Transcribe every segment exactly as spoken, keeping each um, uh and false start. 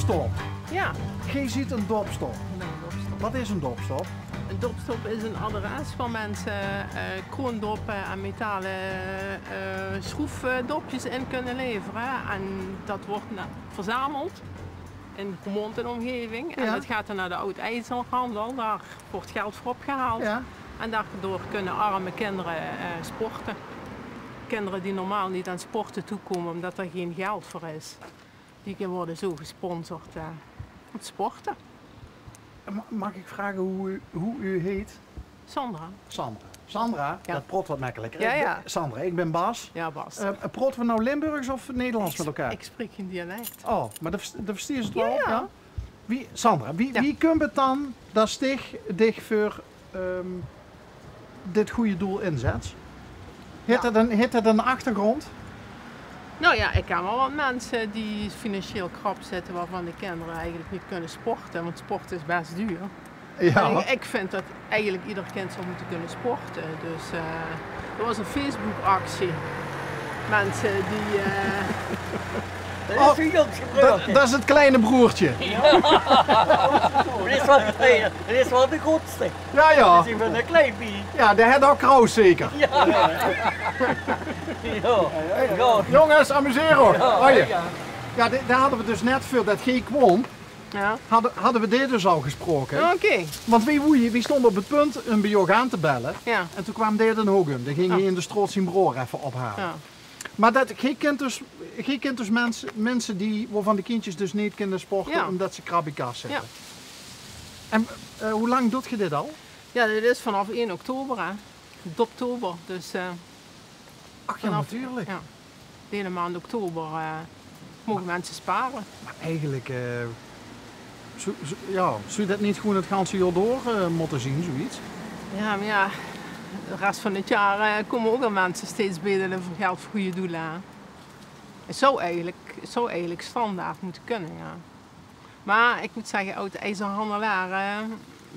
dopstop. Ja. Geej zeet 'n dopstop. Wat is 'n dopstop? 'n Dopstop is 'n adres wao minse, eh, kroondoppe en metale, eh, sjroefdopjes in kinne levere. En dat weurt na-, verzameld in Roermond en ómgeving. En dat geit dan nao de oud-ijzerhandel. Dao weurt geld veur opgehaold. Ja. En daodoor kinne erm kinder, eh, sporte. Kinder die normaal neet aan sporte toekómme, ómdat d'r gein geld veur is. Die weure zo gesponsord, eh, óm te sporte. Ma-, maag ich vraoge wie, wie geej heet? Sandra. Sandra. Sandra, ja, dat praot wat mekkelikker. Ja, ja. Sandra, ich bin Bas. Ja, Bas. Eh, praote v'r noe Limburgs of Nederlands mit elkaar? Ich spreek gein dialek. Oh, mer dan vers-, dan versteis se 't waal, ja? Wie, Sandra, wie, wie kump 't dan dat dich dich veur, ehm, dit gooj doel inzets? Heet dat 'n, heet dat 'n achtergróndj? Nou ja, ich ken waal wat minse die financieel krap zitte, wovan de kinder eigelik neet kinne sporte, want sporte is bès duur. Ja. En ich, ich vind dat eigelik eder kind zou mótte kinne sporte. Dus, eh, d'r waas 'n Facebook-actie. Minse die, eh, dat is 't kleine broertje. Ja. Dat is waal, dat is waal de groetste. Ja, ja. Dat is ein klein bie. Ja, dae haet ouch kraos zeker. Ja. Ja. Jónges, amuseer uch. Ja, ja. Ja, dao hadde v'r dus net veurdat geej kwaam, hadde, hadde v'r dit dus al gesproke. Oké. Want wie, wie, wie stónge op 't punt óm bie uch aan te belle. Ja. En toen kwaam dit dan ouch óm. Dan ging geej in de straot zien broor effe ophale. Ja. Mer dat, geej kint dus, geej kint dus minse, minse die, wovan de kindjes dus neet kinne sporte ómdat ze krap in kas zitte. Ja. En, eh, wie lang doot geej dit al? Ja, dit is vanaaf ein oktober, hè. Doptober, dus, eh, ach ja, natuurlik. Ja. De hiele maond oktober, eh, moge minse spare. Mer eigelik, eh, zou, zou, ja, zou dat neet gewoen 't ganse jaor door, eh, mótte zien, zoeiets? Ja, mer ja, de res van 't jaor, eh, kómme ouch al minse steeds bedele veur geld veur gooj doele, hè. 't Zou eigelik, 't zou eigelik standaard mótte kinne, ja. Mer ich mót zègke, oud-ijzerhandelare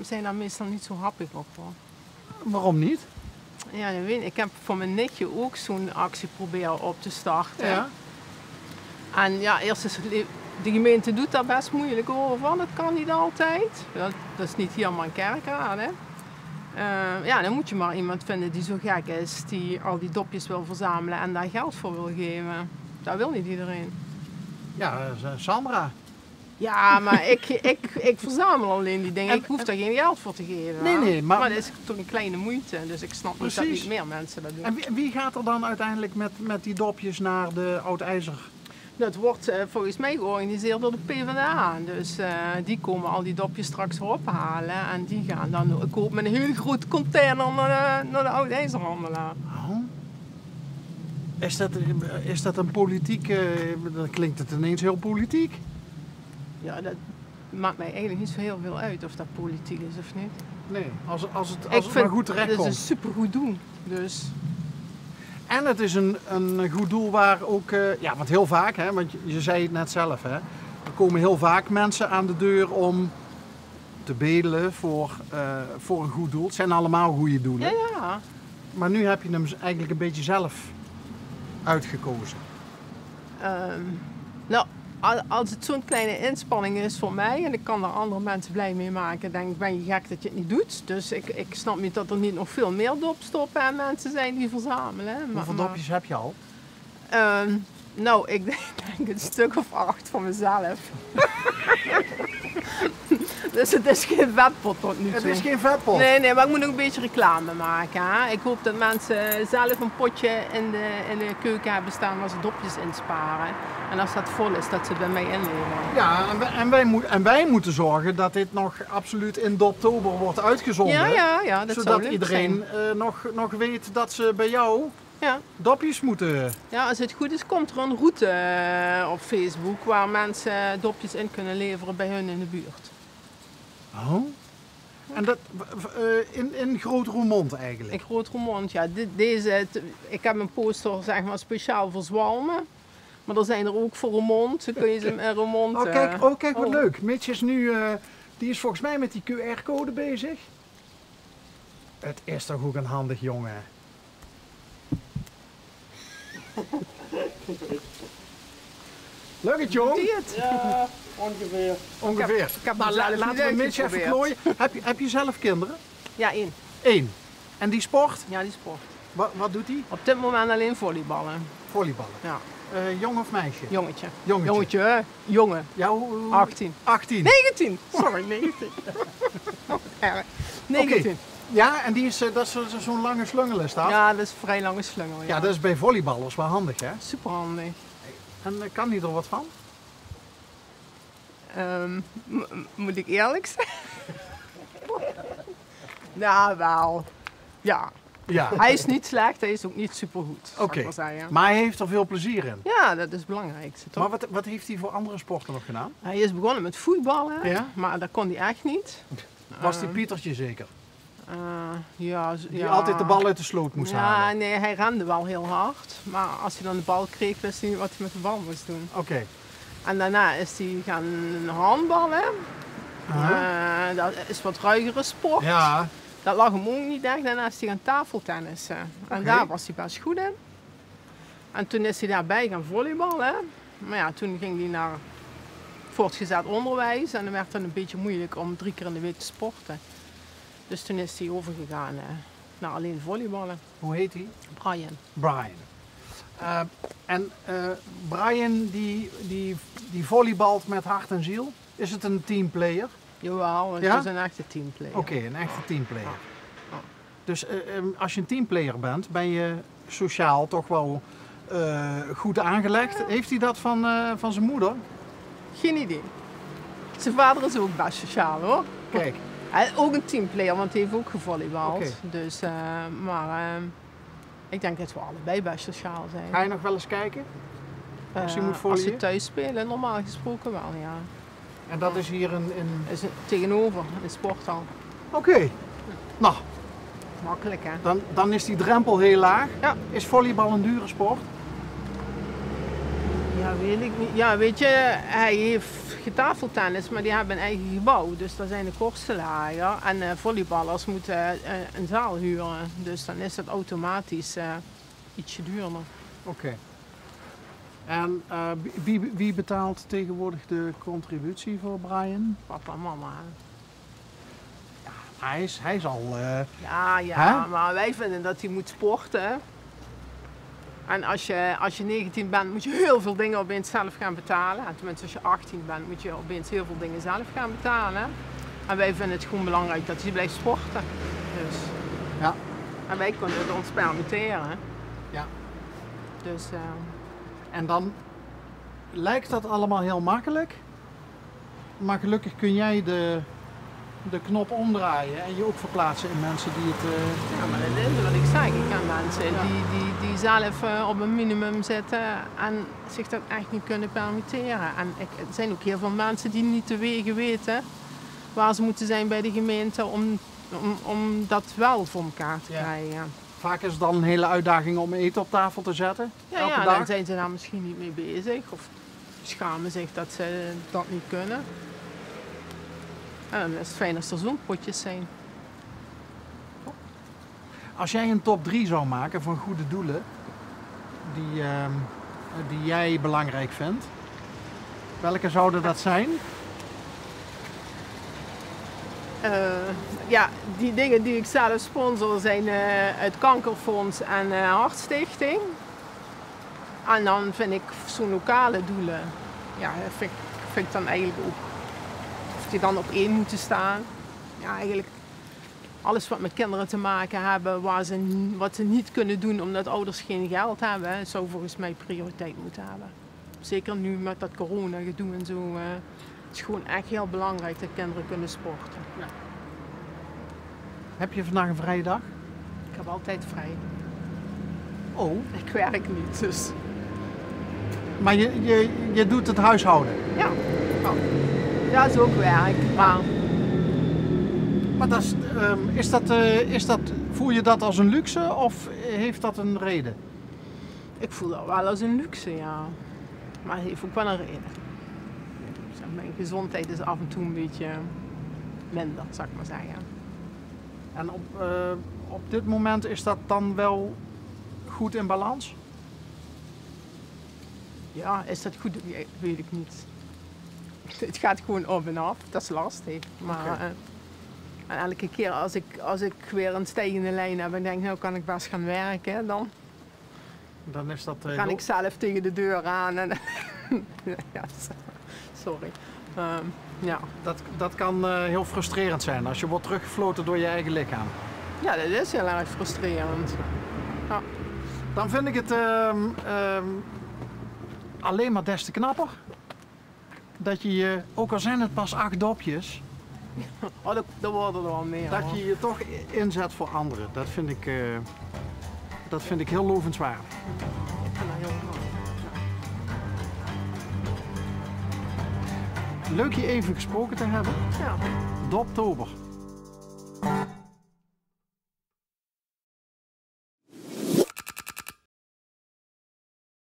zien dao meistal neet zo happig op, huur. Waorom neet? Ja, dat weit ich. Ich höb veur mien nichtje ouch zoe'n actie probere op te starte. Ja. En ja, ieërs is le-, de gemeinte doet dao bès meujelik euver. Dat kan neet altied. Ja, dat is neet hielemaol Kerkrade, hè. Eh, ja, dan mót se mer emes vinje dae zo gek is, dae al die dopjes wil verzamele en dao geld veur wil gaeve. Dat wil neet ederein. Ja, eh, Sandra. Ja, mer ich, ich, ich verzamel allein die dinger. Ich hoof dao gein geld veur te gaeve. Nae, nae, mer dat is toch ein kleine meujte. Dus ich snap neet dat neet mieë minse dat doon. En wie, wie geit 't dan oeteindelik mit, mit die dopjes nao de oud-ijzer? Dat weurt, eh, volges mich georganiseerd door de P vdA. Dus, eh, die kómme al die dopjes straks ophale. En die gaon dan, ich haop, mit ein hiel groeët container nao de, nao de oud-ijzerhandelaar. Oh. Is dat, is dat ein politiek, eh, dan klink 't ineens hiel politiek. Ja, dat maak mich eigelik neet zo hiel väöl oet of dat politiek is of neet. Nae, es, es 't, es 't mer good terechkump. 't Is ein supergood doel, dus. En 't is ein, ein good doel woa ouch, eh, ja, want hiel vaak, hè, want se, se zag 't net zelf, hè, d'r kómme hiel vaak minse aan de deur óm te bedele veur, eh, veur ein good doel. 't Zeen allemaol gooj doele. Ja, ja. Mer noe höbs se 'm eigelik ein bietje zelf oetgekoze. Ehm, nou, al-, es 't zoe'n kleine inspanning is veur mich en ich kan dao anger minse blie mit make, dink ich, bös se gek dat se 't neet doos. Dus ich, ich snap neet dat d'r neet nog väöl mieë dopstoppe en minse zeen die verzamele. Mer, wieväöl dopjes höbs se al? Ehm, nou, ich dink ein stök of ach van mezelf. Dus 't is gein vetpot tot noe toe. 't Is gein vetpot? Nae, nae, mer ich mót ouch ein bietje reclame make, hè. Ich haop dat minse zelf ein potje in de, in de keuke höbbe staon woa ze dopjes inspare. En es dat vol is, dat ze 't bie mich inlevere. Ja, en wej, en wej moe-, en wej mótte zörge dat dit nog absoluut in doptober weurt oetgezonde. Ja, ja, ja, dat zou leuk zeen. Zoedat ederein, eh, nog, nog weit dat ze bie dich Ja. Dopjes mótte. Ja, es 't good is, kump d'r ein route, eh, op Facebook woa minse dopjes in kinne levere bie hun in de buurt. Oh. En dat, w-, w-, eh, in, in Groot-Roermond eigelik? In Groot-Roermond, ja. Dit, deze, 't, ich höb ein poster, zeg mer, speciaal veur Zwalmen. Mer d'r zeen d'r ouch veur Roermond. Dan kóns se 'm in Roermond, oh, kiek, eh, oh, kiek, wat leuk. Mitch is noe, eh, die is volges mich mit die Q R-code bezig. 't Is toch ouch ein handig jóng. Lök 't, jóng? Doe 't? Ja, ongeveer. Ongeveer. Ik heb, ik heb het zelf niet uitgeprobeerd. Laten we het eens even klooien. Heb je, heb je zelf kinderen? Ja, één. Eén. En die sport? Ja, die sport. Wa-, wat doet die? Op dit moment alleen volleyballen. Volleyballen. Ja. Eh, jong of meisje? Jongetje. Jongetje. Jongetje, hè? Jongen. Ja, hoe, hoe? Achttien. Achttien. Negentien. Sorry, negentien. Erg. Oké. Negentien. Ja, en die is, eh, dat is zo-, zo'n lange slungel is dat? Ja, dat is een vrij lange slungel, ja. Ja, dat is bij volleyballers wel handig, hè? Superhandig. En, eh, kan die er wat van? Ehm, m-, m-, moet ik eerlijk zijn? Nou, wel. Ja. Ja. Hij is niet slecht, hij is ook niet supergoed, zal ik maar zeggen. Oké. Maar hij heeft er veel plezier in? Ja, dat is het belangrijkste, toch? Maar wat, wat heeft hij voor andere sporten nog gedaan? Hij is begonnen met voetballen, ja, maar dat kon hij echt niet. Was die, ehm, Pietertje zeker? Eh, ja, z-, die, ja, altijd de bal uit de sloot moest halen? Ja, nee, hij rende wel heel hard. Maar als hij dan de bal kreeg, wist hij niet wat hij met de bal moest doen. Oké. En daarna is hij gaan handballen. Aha. Eh, dat is wat ruigere sport. Ja. Dat lag hem ook niet echt. Daarna is hij gaan tafeltennissen. En, oké, daar was hij best goed in. En toen is hij daarbij gaan volleyballen. Maar ja, toen ging hij naar voortgezet onderwijs. En dan werd het een beetje moeilijk om drie keer in de week te sporten. Dus toen is hij overgegaan, eh, naar alleen volleyballen. Hoe heet hij? Brian. Brian. Eh, en, eh, Brian, die, die, die volleybalt met hart en ziel. Is het een teamplayer? Jawel, het is een echte teamplayer. Ja? Oké, een echte teamplayer. Ja. Ja. Dus, eh, ehm, als je een teamplayer bent, ben je sociaal toch wel, eh, goed aangelegd. Heeft hij dat van, eh, van zijn moeder? Geen idee. Zijn vader is ook best sociaal, hoor. Kijk. Hij is ook een teamplayer, want hij heeft ook gevolleybald. Oké. Dus, eh, maar, ehm, ik denk dat we allebei best sociaal zijn. Ga je nog wel eens kijken? Als je, eh, moet volleyen? Als ze thuis spelen, normaal gesproken wel, ja. En dat is hier in, in... Is tegenover, in sporthal. Oké. Nou. Makkelijk, hè? Dan, dan is die drempel heel laag. Ja. Is volleybal een dure sport? Ja, weet ik niet. Ja, weet je, hij heeft getafeltennis, maar die hebben een eigen gebouw. Dus daar zijn de kosten lager. En, eh, volleyballers moeten, eh, een zaal huren. Dus dan is het automatisch, eh, ietsje duurder. Oké. En, eh, wie, wie, wie betaalt tegenwoordig de contributie voor Brian? Papa en mama. Ja, maar hij is, hij is al, eh, ja, ja, hè? Maar wij vinden dat hij moet sporten. En als je, als je negentien bent, moet je heel veel dingen opeens zelf gaan betalen. En tenminste, als je achttien bent, moet je opeens heel veel dingen zelf gaan betalen. En wij vinden het gewoon belangrijk dat hij blijft sporten. Dus. Ja. En wij kunnen het ons permitteren. Ja. Dus, eh, en dan lijkt dat allemaal heel makkelijk, maar gelukkig kun jij de, de knop omdraaien en je ook verplaatsen in mensen die het, eh... Ja, maar dat is wat ik zeg. Ik ken mensen, ja, die, die, die zelf, eh, op een minimum zitten en zich dat echt niet kunnen permitteren. En ik, er zijn ook heel veel mensen die niet te wegen weten waar ze moeten zijn bij de gemeente om, om, om dat wel voor elkaar te krijgen. Ja. Vaak is het dan een hele uitdaging om eten op tafel te zetten. Ja, elke dag. Ja, dan zijn ze daar misschien niet mee bezig of schamen zich dat ze dat niet kunnen. En dan is het fijn als er zo'n potjes zijn. Als jij een top drie zou maken van goede doelen die, ehm, die jij belangrijk vindt, welke zouden dat zijn? Eh, ja, die dingen die ik zelf sponsor zijn, eh, het Kankerfonds en, eh, Hartstichting. En dan vind ik zo'n lokale doelen, ja, vind ik, vind ik dan eigenlijk ook, of die dan op één moeten staan. Ja, eigenlijk alles wat met kinderen te maken hebben, waar ze n-, wat ze niet kunnen doen omdat ouders geen geld hebben, zou volgens mij prioriteit moeten hebben. Zeker nu met dat coronagedoe en zo, eh, het is gewoon echt heel belangrijk dat kinderen kunnen sporten. Ja. Heb je vandaag een vrije dag? Ik heb altijd vrij. Oh. Ik werk niet, dus. Maar je, je, je doet het huishouden? Ja. Ja. Ja, is ook werk, maar... Maar dat is, ehm, is dat, eh, is dat, voel je dat als een luxe of heeft dat een reden? Ik voel dat wel als een luxe, ja. Maar het heeft ook wel een reden. Zeg, mijn gezondheid is af en toe een beetje minder, zal ik maar zeggen. En op, eh, op dit moment is dat dan wel goed in balans? Ja, is dat good? Ja, weit ik neet. Het geit gewoen op en aaf, dat is lastig. Mer, eh, en elke kier as ik, as ik weer ein stiejende lien heb en ik dink, noe kan ik bes gaon werke, dan... Dan is dat, eh, kan ik zelf taege de deur aan en, ja, so-, sorry. Ehm, ja. Dat, dat kan, eh, hiel frustrerend zien as se weëd trökgeflote door se eige lichaam. Ja, dat is hiel erg frustrerend. Ja. Dan vind ik het, ehm, ehm, allein mer des te knapper dat se je, ouk al zien het pas ach dopjes, oh, dat, dat weëde d'r waal mier, dat se je toch inzet veur andere. Dat vind ik, eh, dat vind ik hiel lovenswaardig. Leuk je even gesproke te hebbe. Ja. Doptober.